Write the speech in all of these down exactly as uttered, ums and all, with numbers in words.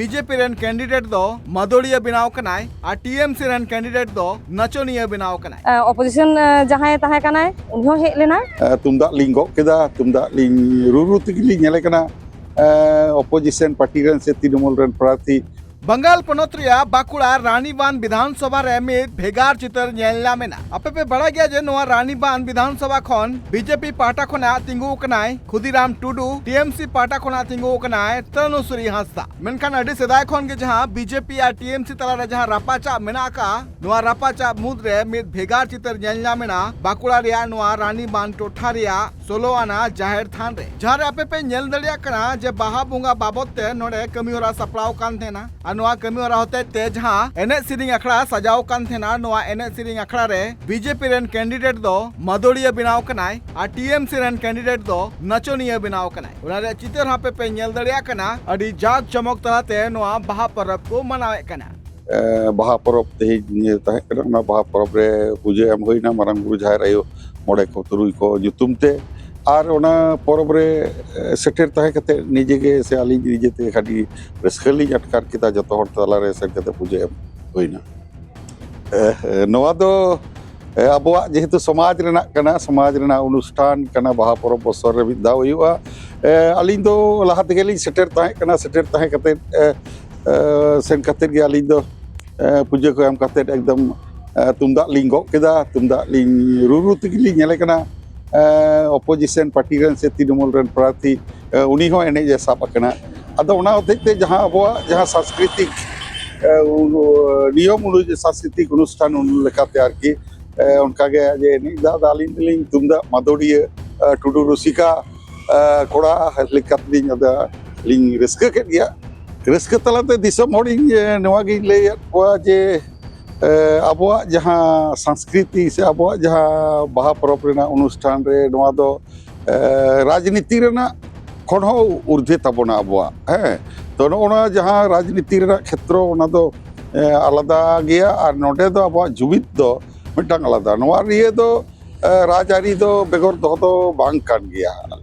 BJP ᱨᱮᱱ candidate ᱫᱚ ᱢᱟᱫᱚᱲᱤᱭᱟᱹ ᱵᱮᱱᱟᱣ ᱠᱟᱱᱟᱭ ᱟᱨ ᱴᱤᱮᱢᱥᱤ ᱨᱮᱱ ᱠᱮᱱᱰᱤᱰᱮᱴ ᱫᱚ ᱱᱟᱪᱚᱱᱤᱭᱟᱹ ᱵᱮᱱᱟᱣ ᱠᱟᱱᱟᱭ᱾ ᱚᱯᱳᱡᱤᱥᱚᱱ ᱡᱟᱦᱟᱸᱭ ᱛᱟᱦᱮᱸ ᱠᱟᱱᱟᱭ, ᱩᱱᱤ ᱦᱚᱸ ᱦᱮᱡ ᱞᱮᱱᱟ᱾ ᱛᱩᱢᱫᱟᱜ ᱞᱤᱧ ᱜᱚᱜ ᱠᱮᱫᱟ, ᱛᱩᱢᱫᱟᱜ ᱞᱤᱧ ᱨᱩ ᱨᱩ ᱛᱮᱜᱮ ᱞᱤᱧ ᱧᱮᱞᱮ ᱠᱟᱱᱟ ᱚᱯᱳᱡᱤᱥᱚᱱ ᱯᱟᱨᱴᱤ ᱨᱮᱱ ᱥᱮ ᱛᱨᱤᱱᱢᱩᱞ ᱨᱮᱱ ᱯᱨᱟᱨᱛᱷᱤ᱾ ᱵᱟᱝᱜᱟᱞ ᱯᱚᱱᱚᱛ ᱨᱮᱭᱟᱜ ᱵᱟᱸᱠᱩᱲᱟ ᱨᱟᱱᱤᱵᱟᱸᱫᱷ ᱵᱤᱫᱷᱟᱱ ᱥᱚᱵᱷᱟ ᱨᱮ ᱢᱤᱫ ᱵᱷᱮᱜᱟᱨ ᱪᱤᱛᱟᱹᱨ ᱧᱮᱞ ᱧᱟᱢ ᱮᱱᱟ᱾ ᱟᱯᱮ ᱯᱮ ᱵᱟᱲᱟᱭ ᱜᱮᱭᱟ ᱡᱮ ᱱᱚᱣᱟ ᱨᱟᱱᱤᱵᱟᱸᱫᱷ ᱵᱤᱫᱷᱟᱱ ᱥᱚᱵᱷᱟ ᱠᱷᱚᱱ ᱵᱤᱡᱮᱯᱤ ᱯᱟᱦᱴᱟ ᱠᱷᱚᱱᱟᱜ ᱛᱤᱸᱜᱩ ᱟᱠᱟᱱᱟᱭ ᱠᱷᱩᱫᱤᱨᱟᱢ ᱴᱩᱰᱩ, ᱴᱤᱮᱢᱥᱤ ᱯᱟᱦᱴᱟ ᱠᱷᱚᱱᱟᱜ ᱛᱤᱸᱜᱩ ᱟᱠᱟᱱᱟᱭ ᱛᱟᱱᱩᱥᱨᱤ ᱦᱟᱸᱥᱫᱟ᱾ ᱢᱮᱱᱠᱷᱟᱱ ᱟᱹᱰᱤ ᱥᱮᱫᱟᱭ ᱠᱷᱚᱱ ᱜᱮ ᱡᱟᱦᱟᱸ ᱵᱤᱡᱮᱯᱤ ᱟᱨ ᱴᱤᱮᱢᱥᱤ ᱛᱟᱞᱟᱨᱮ ᱡᱟᱦᱟᱸ ᱨᱟᱯᱟᱪᱟᱜ ᱢᱮᱱᱟᱜ ᱟᱠᱟᱫᱼᱟ, ᱱᱚᱣᱟ ᱨᱟᱯᱟᱪᱟᱜ ᱢᱩᱫᱽᱨᱮ ᱢᱤᱫ ᱵᱷᱮᱜᱟᱨ ᱪᱤᱛᱟᱹᱨ ᱧᱮᱞ ᱧᱟᱢ ᱮᱱᱟ ᱵᱟᱸᱠᱩᱲᱟ ᱨᱮᱭᱟᱜ ᱱᱚᱣᱟ ᱨᱟᱱᱤᱵᱟᱸᱫᱷ ᱴᱚᱴᱷᱟ ᱨᱮᱭᱟᱜ ᱥᱳᱞᱳ ᱟᱱᱟ ᱡᱟᱦᱮᱨ ᱛᱷᱟᱱ ᱨᱮ, ᱡᱟᱦᱟᱸ ᱨᱮ ᱟᱯᱮ ᱯᱮ ᱧᱮᱞ ᱫᱟᱲᱮᱭᱟᱜ ᱠᱟᱱᱟ ᱡᱮ ᱵᱟᱦᱟ ᱵᱚᱸᱜᱟ ᱵᱟᱵᱚᱛ ᱛᱮ ᱱᱚᱰᱮ ᱠᱟᱹᱢᱤ ᱦᱚᱨᱟ ᱥᱟᱯᱲᱟᱣ ᱠᱟᱱ ᱛᱟᱦᱮᱱᱟ᱾ ᱟᱨ ᱱᱚᱣᱟ ᱠᱟᱹᱢᱤ ᱦᱚᱨᱟ ᱦᱚᱛᱮᱡ ᱛᱮ ᱡᱟᱦᱟᱸ ᱮᱱᱮᱡ ᱥᱮᱨᱮᱧ ᱟᱠᱷᱲᱟ ᱥᱟᱡᱟᱣ ᱠᱟᱱ ᱛᱟᱦᱮᱱᱟ, ᱱᱚᱣᱟ ᱮᱱᱮᱡ ᱥᱮᱨᱮᱧ ᱟᱠᱷᱲᱟ ᱨᱮ ᱵᱤᱡᱮᱯᱤ ᱨᱮᱱ ᱠᱮᱱᱰᱤᱰᱮᱴ ᱫᱚ ᱢᱟᱫᱚᱲᱤᱭᱟᱹ ᱵᱮᱱᱟᱣ ᱠᱟᱱᱟᱭ ᱟᱨ ᱴᱤᱮᱢᱥᱤ ᱨᱮᱱ ᱠᱮᱱᱰᱤᱰᱮᱴ ᱫᱚ ᱱᱟᱪᱚᱱᱤᱭᱟᱹ ᱵᱮᱱᱟᱣ ᱠᱟᱱᱟᱭ᱾ ᱚᱱᱟ ᱨᱮᱭᱟᱜ ᱪᱤᱛᱟᱹᱨ ᱦᱚᱸ ᱟᱯᱮ ᱯᱮ ᱧᱮᱞ ᱫᱟᱲᱮᱭᱟᱜ ᱠᱟᱱᱟ᱾ ᱟᱹᱰᱤ ᱡᱟᱠ ᱡᱚᱢᱚᱠ ᱛᱟᱞᱟᱛᱮ ᱱᱚᱣᱟ ᱵᱟᱦᱟ ᱯᱚᱨᱚᱵᱽ ᱠᱚ ᱢᱟᱱᱟᱣᱮᱫ ᱠᱟᱱᱟ᱾ ᱵᱟᱦᱟ ᱯᱚᱨᱚᱵᱽ ᱛᱮᱦᱮᱧ ᱛᱟᱦᱮᱸ ᱠᱟᱱᱟ᱾ ᱚᱱᱟ ᱵᱟᱦᱟ ᱯᱚᱨᱚᱵᱽ ᱨᱮ ᱯᱩᱡᱟᱹ ᱮᱢ ᱦᱩᱭᱱᱟ ᱢᱟᱨᱟᱝ ᱵᱩᱨᱩ, ᱡᱟᱦᱮᱨ ᱟᱭᱳ, ᱢᱚᱬᱮ ᱠᱚ ᱛᱩᱨᱩᱭ ᱠᱚ ᱧᱩᱛᱩᱢ ᱛᱮ᱾ ᱟᱨ ᱚᱱᱟ ᱯᱚᱨᱚᱵᱽ ᱨᱮ ᱥᱮᱴᱮᱨ ᱛᱟᱦᱮᱸ ᱠᱟᱛᱮ ᱱᱤᱡᱮ ᱜᱮ ᱥᱮ ᱟᱹᱞᱤᱧ ᱱᱤᱡᱮ ᱛᱮ ᱟᱹᱰᱤ ᱨᱟᱹᱥᱠᱟᱹ ᱞᱤᱧ ᱟᱴᱠᱟᱨ ᱠᱮᱫᱟ᱾ ᱡᱚᱛᱚ ᱦᱚᱲ ᱛᱟᱞᱟᱨᱮ ᱥᱮᱱ ᱠᱟᱛᱮ ᱯᱩᱡᱟᱹ ᱮᱢ ᱦᱩᱭᱱᱟ᱾ ᱱᱚᱣᱟ ᱫᱚ ᱟᱵᱚᱣᱟᱜ ᱡᱮᱦᱮᱛᱩ ᱥᱚᱢᱟᱡᱽ ᱨᱮᱱᱟᱜ ᱠᱟᱱᱟ, ᱥᱚᱢᱟᱡᱽ ᱨᱮᱱᱟᱜ ᱚᱱᱩᱥᱴᱷᱟᱱ ᱠᱟᱱᱟ, ᱵᱟᱦᱟ ᱯᱚᱨᱚᱵᱽ ᱵᱚᱪᱷᱚᱨ ᱨᱮ ᱢᱤᱫ ᱫᱷᱟᱣ ᱦᱩᱭᱩᱜᱼᱟ᱾ ᱟᱹᱞᱤᱧ ᱫᱚ ᱞᱟᱦᱟ ᱛᱮᱜᱮ ᱞᱤᱧ ᱥᱮᱴᱮᱨ ᱛᱟᱦᱮᱸ ᱠᱟᱱᱟ᱾ ᱥᱮᱴᱮᱨ ᱛᱟᱦᱮᱸ ᱠᱟᱛᱮ ᱥᱮᱱ ᱠᱟᱛᱮ ᱜᱮ ᱟᱹᱞᱤᱧ ᱫᱚ ᱯᱩᱡᱟᱹ ᱠᱚ ᱮᱢ ᱠᱟᱛᱮ ᱮᱠᱫᱚᱢ ᱛᱩᱢᱫᱟᱜ ᱞᱤᱧ ᱜᱚᱜ ᱠᱮᱫᱟ᱾ ᱛᱩᱢᱫᱟᱜ ᱞᱤᱧ ᱨᱩ ᱨᱩ ᱛᱮᱜᱮ ᱞᱤᱧ ᱧᱮᱞᱮ ᱠᱟᱱᱟ ᱚᱯᱳᱡᱤᱥᱚᱱ ᱯᱟᱨᱴᱤ ᱨᱮᱱ ᱥᱮ ᱛᱨᱤᱱᱢᱩᱞ ᱨᱮᱱ ᱯᱨᱟᱨᱛᱷᱤ, ᱩᱱᱤ ᱦᱚᱸ ᱮᱱᱮᱡ ᱮ ᱥᱟᱵ ᱟᱠᱟᱱᱟ᱾ ᱟᱫᱚ ᱚᱱᱟ ᱦᱚᱛᱮᱡ ᱛᱮ ᱡᱟᱦᱟᱸ ᱟᱵᱚᱣᱟᱜ ᱡᱟᱦᱟᱸ ᱥᱟᱝᱥᱠᱨᱤᱛᱤᱠ ᱱᱤᱭᱚᱢ ᱚᱱᱩᱡᱟᱭᱤ, ᱥᱟᱝᱥᱠᱨᱤᱛᱤᱠ ᱚᱱᱩᱥᱴᱷᱟᱱ ᱞᱮᱠᱟᱛᱮ ᱟᱨᱠᱤ, ᱚᱱᱠᱟᱜᱮ ᱡᱮ ᱮᱱᱮᱡ ᱫᱟ ᱟᱹᱞᱤᱧ ᱫᱚᱞᱤᱧ ᱛᱩᱢᱫᱟᱜ ᱢᱟᱫᱚᱲᱤᱭᱟᱹ ᱴᱩᱰᱩ ᱨᱩᱥᱤᱠᱟ ᱠᱚᱲᱟ ᱞᱮᱠᱟᱛᱮᱞᱤᱧ ᱟᱫᱚ ᱞᱤᱧ ᱨᱟᱹᱥᱠᱟᱹ ᱠᱮᱫ ᱜᱮᱭᱟ᱾ ᱨᱟᱹᱥᱠᱟᱹ ᱛᱟᱞᱟᱛᱮ ᱫᱤᱥᱚᱢ ᱦᱚᱲᱤᱧ ᱱᱚᱣᱟᱜᱤᱧ ᱞᱟᱹᱭᱟᱫ ᱠᱚᱣᱟ ᱡᱮ ᱟᱵᱚᱣᱟᱜ ᱡᱟᱦᱟᱸ ᱥᱟᱝᱥᱠᱨᱤᱛᱤ ᱥᱮ ᱟᱵᱚᱣᱟᱜ ᱡᱟᱦᱟᱸ ᱵᱟᱦᱟ ᱯᱚᱨᱚᱵᱽ ᱨᱮᱱᱟᱜ ᱚᱱᱩᱥᱴᱷᱟᱱ ᱨᱮ ᱱᱚᱣᱟ ᱫᱚ ᱨᱟᱡᱽᱱᱤᱛᱤ ᱨᱮᱱᱟᱜ ᱠᱷᱚᱱ ᱦᱚᱸ ᱩᱨᱫᱷᱮ ᱛᱟᱵᱚᱱᱟ ᱟᱵᱚᱣᱟᱜ, ᱦᱮᱸ᱾ ᱛᱚ ᱱᱚᱜᱼᱚ ᱱᱚᱣᱟ ᱡᱟᱦᱟᱸ ᱨᱟᱡᱽᱱᱤᱛᱤ ᱨᱮᱱᱟᱜ ᱠᱷᱮᱛᱨᱚ, ᱚᱱᱟ ᱫᱚ ᱟᱞᱟᱫᱟ ᱜᱮᱭᱟ᱾ ᱟᱨ ᱱᱚᱰᱮ ᱫᱚ ᱟᱵᱚᱣᱟᱜ ᱡᱩᱢᱤᱫ ᱫᱚ ᱢᱤᱫᱴᱟᱝ ᱟᱞᱟᱫᱟ᱾ ᱱᱚᱣᱟ ᱨᱤᱭᱟᱹ ᱫᱚ ᱨᱟᱡᱽᱟᱹᱨᱤ ᱫᱚ ᱵᱮᱜᱚᱨ ᱫᱚᱦᱚ ᱫᱚ ᱵᱟᱝ ᱠᱟᱱ ᱜᱮᱭᱟ᱾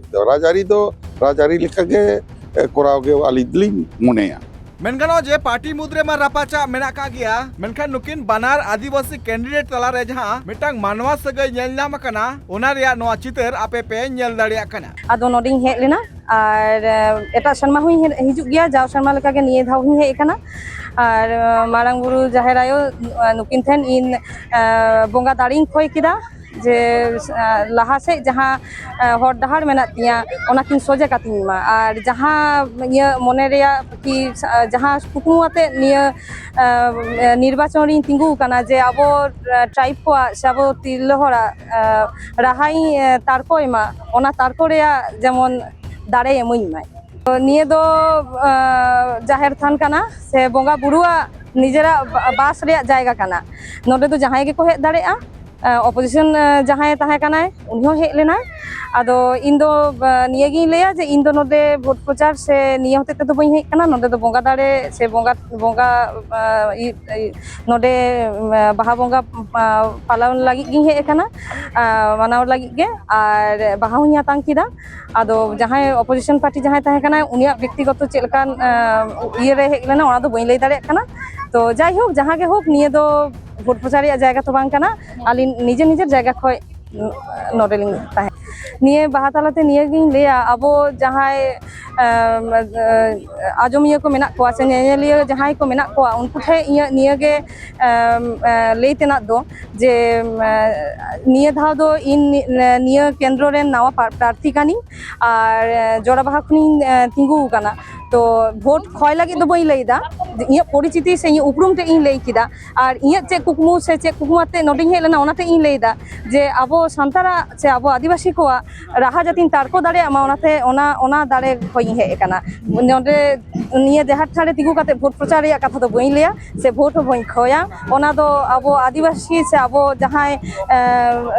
ᱨᱟᱡᱽᱟᱹᱨᱤ ᱫᱚ ᱨᱟᱡᱽᱟᱹᱨᱤ ᱞᱮᱠᱟᱜᱮ ᱠᱚᱨᱟᱣ ᱜᱮ ᱟᱹᱞᱤᱧ ᱫᱚᱞᱤᱧ ᱢᱚᱱᱮᱭᱟ᱾ ᱢᱮᱱ ᱜᱟᱱᱚᱜᱼᱟ ᱡᱮ ᱯᱟᱨᱴᱤ ᱢᱩᱫᱽ ᱨᱮᱢᱟ ᱨᱟᱯᱟᱪᱟᱜ ᱢᱮᱱᱟᱜ ᱟᱠᱟᱫ ᱜᱮᱭᱟ, ᱢᱮᱱᱠᱷᱟᱱ ᱱᱩᱠᱤᱱ ᱵᱟᱱᱟᱨ ᱟᱹᱫᱤᱵᱟᱹᱥᱤ ᱠᱮᱱᱰᱤᱰᱮᱴ ᱛᱟᱞᱟᱨᱮ ᱡᱟᱦᱟᱸ ᱢᱤᱫᱴᱟᱝ ᱢᱟᱱᱣᱟ ᱥᱟᱹᱜᱟᱹᱭ ᱧᱮᱞ ᱧᱟᱢ ᱟᱠᱟᱱᱟ, ᱚᱱᱟ ᱨᱮᱭᱟᱜ ᱱᱚᱣᱟ ᱪᱤᱛᱟᱹᱨ ᱟᱯᱮ ᱯᱮ ᱧᱮᱞ ᱫᱟᱲᱮᱭᱟᱜ ᱠᱟᱱᱟ᱾ ᱟᱫᱚ ᱱᱚᱰᱮᱧ ᱦᱮᱡ ᱞᱮᱱᱟ ᱟᱨ, ᱮ, ᱮᱴᱟᱜ ᱥᱮᱨᱢᱟ ᱦᱚᱸᱧ ᱦᱮᱡ, ᱦᱤᱡᱩᱜ ᱜᱮᱭᱟ, ᱡᱟᱣ ᱥᱮᱨᱢᱟ ᱞᱮᱠᱟᱜᱮ ᱱᱤᱭᱟᱹ ᱫᱷᱟᱣ ᱦᱚᱸᱧ ᱦᱮᱡ ᱟᱠᱟᱱᱟ᱾ ᱟᱨ, ᱮ, ᱢᱟᱨᱟᱝ ᱵᱩᱨᱩ ᱡᱟᱦᱮᱨ ᱟᱭᱳ, ᱮ, ᱱᱩᱠᱤᱱ ᱴᱷᱮᱱ ᱤᱧ, ᱮ, ᱵᱚᱸᱜᱟ ᱫᱟᱲᱮᱧ ᱠᱷᱚᱭ ᱠᱮᱫᱟ ᱡᱮ, ᱮ, ᱞᱟᱦᱟ ᱥᱮᱫ ᱡᱟᱦᱟᱸ, ᱮ, ᱦᱚᱨ ᱰᱟᱦᱟᱨ ᱢᱮᱱᱟᱜ ᱛᱤᱧᱟᱹ, ᱚᱱᱟ ᱠᱤᱱ ᱥᱚᱡᱷᱮ ᱠᱟᱹᱛᱤᱧ ᱢᱟ᱾ ᱟᱨ ᱡᱟᱦᱟᱸ ᱤᱧᱟᱹᱜ ᱢᱚᱱᱮ ᱨᱮᱭᱟᱜ ᱠᱤ, ᱮ, ᱡᱟᱦᱟᱸ ᱠᱩᱠᱢᱩ ᱟᱛᱮᱫ ᱱᱤᱭᱟᱹ, ᱮ, ᱱᱤᱨᱵᱟᱪᱚᱱ ᱨᱤᱧ ᱛᱤᱸᱜᱩ ᱟᱠᱟᱱᱟ ᱡᱮ ᱟᱵᱚ, ᱮ, ᱴᱨᱟᱭᱤᱵᱽ ᱠᱚᱣᱟᱜ ᱥᱮ ᱟᱵᱚ ᱛᱤᱨᱞᱟᱹ ᱦᱚᱲᱟᱜ, ᱮ, ᱨᱟᱦᱟᱧ, ᱮ, ᱛᱟᱨᱠᱚᱭ ᱢᱟ, ᱚᱱᱟ ᱛᱟᱨᱠᱚ ᱨᱮᱭᱟᱜ ᱡᱮᱢᱚᱱ ᱫᱟᱲᱮ ᱮᱢᱟᱹᱧ ᱢᱟᱭ᱾ ᱛᱚ, ᱱᱤᱭᱟᱹ ᱫᱚ, ᱮ, ᱡᱟᱦᱮᱨ ᱛᱷᱟᱱ ᱠᱟᱱᱟ ᱥᱮ ᱵᱚᱸᱜᱟ ᱵᱩᱨᱩᱣᱟᱜ ᱱᱤᱡᱮᱨᱟᱜ ᱵᱟ-, ᱵᱟᱥ ᱨᱮᱭᱟᱜ ᱡᱟᱭᱜᱟ ᱠᱟᱱᱟ᱾ ᱱᱚᱰᱮ ᱫᱚ ᱡᱟᱦᱟᱸᱭ ᱜᱮᱠᱚ ᱦᱮᱡ ᱫᱟᱲᱮᱭᱟᱜᱼᱟ᱾ ᱮ, ᱚᱯᱳᱡᱤᱥᱚᱱ, ᱮ, ᱡᱟᱦᱟᱸᱭ ᱛᱟᱦᱮᱸ ᱠᱟᱱᱟᱭ, ᱩᱱᱤ ᱦᱚᱸ ᱦᱮᱡ ᱞᱮᱱᱟᱭ᱾ ᱟᱫᱚ ᱤᱧ ᱫᱚ, ᱮ, ᱱᱤᱭᱟᱹᱜᱤᱧ ᱞᱟᱹᱭᱟ ᱡᱮ ᱤᱧ ᱫᱚ ᱱᱚᱰᱮ ᱵᱷᱳᱴ ᱯᱨᱚᱪᱟᱨ ᱥᱮ ᱱᱤᱭᱟᱹ ᱦᱚᱛᱮᱡ ᱛᱮᱫᱚ ᱵᱟᱹᱧ ᱦᱮᱡ ᱠᱟᱱᱟ᱾ ᱱᱚᱰᱮ ᱫᱚ ᱵᱚᱸᱜᱟ ᱫᱟᱲᱮ ᱥᱮ ᱵᱚᱸᱜᱟ, ᱵᱚᱸᱜᱟ, ᱮ, ᱤ-, ᱤ-, ᱱᱚᱰᱮ, ᱮ, ᱵᱟᱦᱟ ᱵᱚᱸᱜᱟ, ᱮ, ᱯᱟᱞᱚᱱ ᱞᱟᱹᱜᱤᱫ ᱜᱤᱧ ᱦᱮᱡ ᱟᱠᱟᱱᱟ, ᱮ, ᱢᱟᱱᱟᱣ ᱞᱟᱹᱜᱤᱫ ᱜᱮ, ᱟᱨ ᱵᱟᱦᱟ ᱦᱚᱸᱧ ᱟᱛᱟᱝ ᱠᱮᱫᱟ᱾ ᱟᱫᱚ ᱡᱟᱦᱟᱸᱭ ᱚᱯᱳᱡᱤᱥᱚᱱ ᱯᱟᱨᱴᱤ ᱡᱟᱦᱟᱸᱭ ᱛᱟᱦᱮᱸ ᱠᱟᱱᱟᱭ, ᱩᱱᱤᱭᱟᱜ ᱵᱮᱠᱛᱤᱜᱚᱛᱚ ᱪᱮᱫ ᱞᱮᱠᱟᱱ, ᱮ, ᱤᱭᱟᱹ ᱨᱮ ᱦᱮᱡ ᱞᱮᱱᱟ, ᱚᱱᱟ ᱫᱚ ᱵᱟᱹᱧ ᱞᱟᱹᱭ ᱫᱟᱲᱮᱭᱟᱜ ᱠᱟᱱᱟ᱾ ᱛᱚ, ᱡᱟᱭᱦᱳᱠ, ᱡᱟᱦᱟᱸ ᱜᱮ ᱦᱳᱠ, ᱱᱤᱭᱟᱹ ᱫᱚ ᱵᱷᱳᱴ ᱯᱨᱚᱪᱟᱨ ᱨᱮᱭᱟᱜ ᱡᱟᱭᱜᱟ ᱛᱚ ᱵᱟᱝ ᱠᱟᱱᱟ᱾ ᱟᱹᱞᱤᱧ ᱱᱤᱡᱮᱨ ᱱᱤᱡᱮᱨ ᱡᱟᱭᱜᱟ ᱠᱷᱚᱱ ᱱᱚᱰᱮ ᱞᱤᱧ ᱛᱟᱦᱮᱸ᱾ ᱱᱤᱭᱟᱹ ᱵᱟᱦᱟ ᱛᱟᱞᱟᱛᱮ ᱱᱤᱭᱟᱹᱜᱤᱧ ᱞᱟᱹᱭᱟ, ᱟᱵᱚ ᱡᱟᱦᱟᱸᱭ, ᱮᱢ, ᱮ, ᱟᱸᱡᱚᱢᱤᱭᱟᱹ ᱠᱚ ᱢᱮᱱᱟᱜ ᱠᱚᱣᱟ ᱥᱮ ᱧᱮᱧᱮᱞᱤᱭᱟᱹ ᱡᱟᱦᱟᱸᱭ ᱠᱚ ᱢᱮᱱᱟᱜ ᱠᱚᱣᱟ, ᱩᱱᱠᱩ ᱴᱷᱮᱱ ᱤᱧᱟᱹᱜ ᱱᱤᱭᱟᱹᱜᱮ, ᱮᱢ, ᱮ, ᱞᱟᱹᱭ ᱛᱮᱱᱟᱜ ᱫᱚ ᱡᱮ, ᱮᱢ, ᱮ, ᱱᱤᱭᱟᱹ ᱫᱷᱟᱣ ᱫᱚ ᱤᱧ ᱱᱤ-, ᱱᱤᱭᱟᱹ ᱠᱮᱱᱫᱨᱚ ᱨᱮᱱ ᱱᱟᱣᱟ ᱯᱟ-, ᱯᱨᱟᱨᱛᱷᱤ ᱠᱟᱹᱱᱟᱹᱧ ᱟᱨ, ᱮ, ᱡᱚᱲᱟ ᱵᱟᱦᱟ ᱠᱷᱚᱱᱤᱧ, ᱮ, ᱛᱤᱸᱜᱩ ᱟᱠᱟᱱᱟ᱾ ᱛᱚ, ᱵᱷᱳᱴ ᱠᱷᱚᱭ ᱞᱟᱹᱜᱤᱫ ᱫᱚ ᱵᱟᱹᱧ ᱞᱟᱹᱭ ᱮᱫᱟ, ᱤᱧᱟᱹᱜ ᱯᱚᱨᱤᱪᱤᱛᱤ ᱥᱮ ᱤᱧᱟᱹᱜ ᱩᱯᱨᱩᱢ ᱴᱷᱮᱱ ᱤᱧ ᱞᱟᱹᱭ ᱠᱮᱫᱟ᱾ ᱟᱨ ᱤᱧᱟᱹᱜ ᱪᱮᱫ ᱠᱩᱠᱢᱩ ᱥᱮ ᱪᱮᱫ ᱠᱩᱠᱢᱩ ᱟᱛᱮ ᱱᱚᱰᱮᱧ ᱦᱮᱡ ᱞᱮᱱᱟ, ᱚᱱᱟᱛᱮ ᱤᱧ ᱞᱟᱹᱭ ᱮᱫᱟ ᱡᱮ ᱟᱵᱚ ᱥᱟᱱᱛᱟᱲᱟᱜ ᱥᱮ ᱟᱵᱚ ᱟᱹᱫᱤᱵᱟᱹᱥᱤ ᱠᱚᱣᱟᱜ ᱨᱟᱦᱟ ᱡᱟᱛᱮᱧ ᱛᱟᱨᱠᱚ ᱫᱟᱲᱮᱭᱟᱜ ᱢᱟ, ᱚᱱᱟᱛᱮ ᱚᱱᱟ, ᱚᱱᱟ ᱫᱟᱲᱮ ᱠᱷᱚᱱ ᱤᱧ ᱦᱮᱡ ᱟᱠᱟᱱᱟ᱾ ᱱᱚᱰᱮ ᱱᱤᱭᱟᱹ ᱡᱟᱦᱮᱨ ᱛᱷᱟᱱ ᱨᱮ ᱛᱤᱸᱜᱩ ᱠᱟᱛᱮ ᱵᱷᱳᱴ ᱯᱨᱚᱪᱟᱨ ᱨᱮᱭᱟᱜ ᱠᱟᱛᱷᱟ ᱫᱚ ᱵᱟᱹᱧ ᱞᱟᱹᱭᱟ ᱥᱮ ᱵᱷᱳᱴ ᱦᱚᱸ ᱵᱟᱹᱧ ᱠᱷᱚᱭᱟ᱾ ᱚᱱᱟ ᱫᱚ ᱟᱵᱚ ᱟᱹᱫᱤᱵᱟᱹᱥᱤ ᱥᱮ ᱟᱵᱚ ᱡᱟᱦᱟᱸᱭ, ᱮ,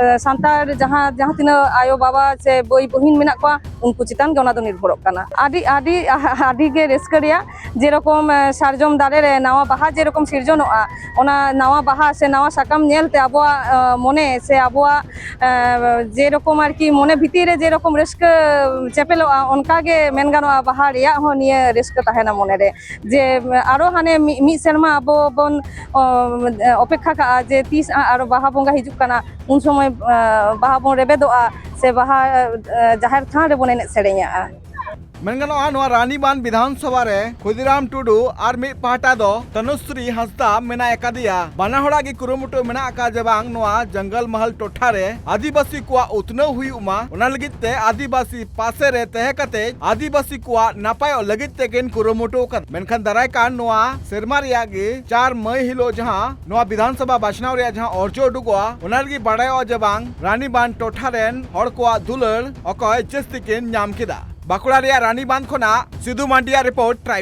ᱮ, ᱥᱟᱱᱛᱟᱲ ᱡᱟᱦᱟᱸ, ᱡᱟᱦᱟᱸ ᱛᱤᱱᱟᱹᱜ ᱟᱭᱳ ᱵᱟᱵᱟ ᱥᱮ ᱵᱟᱹᱭ ᱵᱩᱦᱤᱱ ᱢᱮᱱᱟᱜ ᱠᱚᱣᱟ, ᱩᱱᱠᱩ ᱪᱮᱛᱟᱱ ᱜᱮ ᱚᱱᱟ ᱫᱚ ᱱᱤᱨᱵᱷᱚᱨᱚᱜ ᱠᱟᱱᱟ᱾ ᱟᱹᱰᱤ, ᱟᱹᱰᱤ, ᱟᱹᱰᱤ ᱜᱮ ᱨᱟᱹᱥᱠᱟᱹ ᱨᱮᱭᱟᱜ, ᱡᱮᱨᱚᱠᱚᱢ, ᱮ, ᱥᱟᱨᱡᱚᱢ ᱫᱟᱨᱮ ᱨᱮ ᱱᱟᱣᱟ ᱵᱟᱦᱟ ᱡᱮᱨᱚᱠᱚᱢ ᱥᱤᱨᱡᱚᱱᱚᱜᱼᱟ, ᱚᱱᱟ ᱱᱟᱣᱟ ᱵᱟᱦᱟ ᱥᱮ ᱱᱟᱣᱟ ᱥᱟᱠᱟᱢ ᱧᱮᱞᱛᱮ ᱟᱵᱚᱣᱟᱜ ᱢᱚᱱᱮ ᱥᱮ ᱟᱵᱚᱣᱟᱜ ᱡᱮᱨᱚᱠᱚᱢ ᱟᱨᱠᱤ ᱢᱚᱱᱮ ᱵᱷᱤᱛᱤᱨ ᱨᱮ ᱡᱮᱨᱚᱠᱚᱢ ᱨᱟᱹᱥᱠᱟᱹ ᱪᱮᱯᱮᱞᱚᱜᱼᱟ, ᱚᱱᱠᱟ ᱜᱮ ᱢᱮᱱ ᱜᱟᱱᱚᱜᱼᱟ ᱵᱟᱦᱟ ᱨᱮᱭᱟᱜ ᱦᱚᱸ ᱱᱤᱭᱟᱹ ᱨᱟᱹᱥᱠᱟᱹ ᱛᱟᱦᱮᱱᱟ ᱢᱚᱱᱮ ᱨᱮ, ᱡᱮ ᱟᱨᱚ ᱦᱟᱱᱮ ᱢᱤᱫ ᱥᱮᱨᱢᱟ ᱟᱵᱚ ᱵᱚᱱ ᱚᱯᱮᱠᱠᱷᱟ ᱠᱟᱜᱼᱟ ᱡᱮ ᱛᱤᱥ ᱟᱨᱚ ᱵᱟᱦᱟ ᱵᱚᱸᱜᱟ ᱦᱤᱡᱩᱜ ᱠᱟᱱᱟ, ᱩᱱ ᱥᱚᱢᱚᱭ ᱵᱟᱦᱟ ᱵᱚᱱ ᱨᱮᱵᱮᱫᱚᱜᱼᱟ ᱥᱮ ᱵᱟᱦᱟ ᱡᱟᱦᱮᱨ ᱛᱷᱟᱱ ᱨᱮᱵᱚᱱ ᱮᱱᱮᱡ ᱥᱮᱨᱮᱧᱟᱜᱼᱟ᱾ ᱢᱮᱱ ᱜᱟᱱᱚᱜᱼᱟ, ᱱᱚᱣᱟ ᱨᱟᱱᱤᱵᱟᱸᱫᱷ ᱵᱤᱫᱷᱟᱱ ᱥᱚᱵᱷᱟ ᱨᱮ ᱠᱷᱩᱫᱤᱨᱟᱢ ᱴᱩᱰᱩ ᱟᱨ ᱢᱤᱫ ᱯᱟᱦᱴᱟ ᱫᱚ ᱛᱟᱱᱩᱥᱨᱤ ᱦᱟᱸᱥᱫᱟ ᱢᱮᱱᱟᱜ ᱟᱠᱟᱫᱮᱭᱟ᱾ ᱵᱟᱱᱟ ᱦᱚᱲᱟᱜ ᱜᱮ ᱠᱩᱨᱩᱢᱩᱴᱩ ᱢᱮᱱᱟᱜ ᱟᱠᱟᱫ ᱡᱮ ᱵᱟᱝ ᱱᱚᱣᱟ ᱡᱚᱝᱜᱚᱞ ᱢᱚᱦᱚᱞ ᱴᱚᱴᱷᱟ ᱨᱮ ᱟᱹᱫᱤᱵᱟᱹᱥᱤ ᱠᱚᱣᱟᱜ ᱩᱛᱱᱟᱹᱣ ᱦᱩᱭᱩᱜ ᱢᱟ, ᱚᱱᱟ ᱞᱟᱹᱜᱤᱫ ᱛᱮ ᱟᱹᱫᱤᱵᱟᱹᱥᱤ ᱯᱟᱥᱮ ᱨᱮ ᱛᱟᱦᱮᱸ ᱠᱟᱛᱮ ᱟᱹᱫᱤᱵᱟᱹᱥᱤ ᱠᱚᱣᱟᱜ ᱱᱟᱯᱟᱭᱚᱜ ᱞᱟᱹᱜᱤᱫ ᱛᱮᱠᱤᱱ ᱠᱩᱨᱩᱢᱩᱴᱩ ᱟᱠᱟᱫᱟ᱾ ᱢᱮᱱᱠᱷᱟᱱ ᱫᱟᱨᱟᱭ ᱠᱟᱱ ᱱᱚᱣᱟ ᱥᱮᱨᱢᱟ ᱨᱮᱭᱟᱜ ᱜᱮ ᱪᱟᱨ ᱢᱟᱹᱭ ᱦᱤᱞᱳᱜ ᱡᱟᱦᱟᱸ ᱱᱚᱣᱟ ᱵᱤᱫᱷᱟᱱ ᱥᱚᱵᱷᱟ ᱵᱟᱪᱷᱱᱟᱣ ᱨᱮᱭᱟᱜ ᱡᱟᱦᱟᱸ ᱚᱨᱡᱚ ᱩᱰᱩᱠᱚᱜᱼᱟ, ᱚᱱᱟ ᱨᱮᱜᱮ ᱵᱟᱲᱟᱭᱚᱜᱼᱟ ᱡᱮ ᱵᱟᱝ ᱨᱟᱱᱤᱵᱟᱸᱫᱷ ᱴᱚᱴᱷᱟ ᱨᱮᱱ ᱦᱚᱲ ᱠᱚᱣᱟᱜ ᱫᱩᱞᱟᱹᱲ ᱚᱠᱚᱭ ᱡᱟᱹᱥᱛᱤ ᱠᱤᱱ ᱧᱟᱢ ᱠᱮᱫᱟ᱾ ᱵᱟᱸᱠᱩᱲᱟ ᱨᱮᱭᱟᱜ ᱨᱟᱱᱤᱵᱟᱸᱫᱷ ᱠᱷᱚᱱᱟᱜ ᱥᱤᱫᱩ ᱢᱟᱱᱰᱤᱭᱟᱜ ᱨᱤᱯᱳᱨᱴ, ᱴᱨᱟᱭ